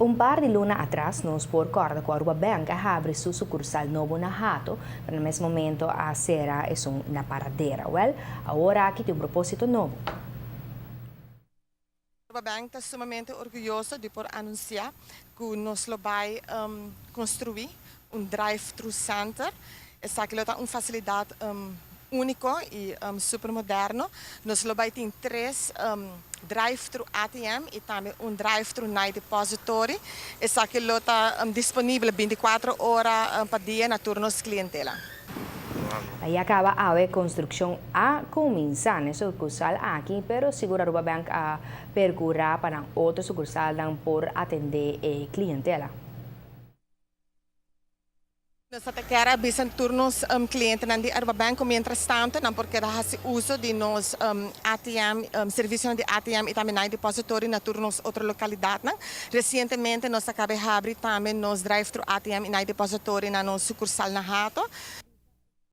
Un par di luna atras nos por corda cu Aruba Bank a habri su sucursal nobo na Hato, pero na mes momento a cera esun na Paradera. Wel, awor aki tin un proposito nobo. Aruba Bank ta sumamente orguyoso di por anuncia cu nos lo bay construi un drive-thru center. Esaki lo ta un facilidad unico y super moderno. Nos lo bay tin tres drive-thru ATM y tambe un drive-thru night depository. Esaki lo ta disponibel 24 ora pa dia na tur nos clientela. Ya caba e construccion a cuminsa na e sucursal aki, pero sigur Aruba Bank a percura pa otro sucursal por atende e clientela. Nos ta kier avisa tur nos clientenan di Aruba Bank, mientras tanto, nan por keda haci uso di nos ATM, servicio di ATM y tambe night depository na tur nos otro localidad. Recientemente nos a caba di habri tambe nos drive-thru ATM y night depository na nos sucursal na Hato.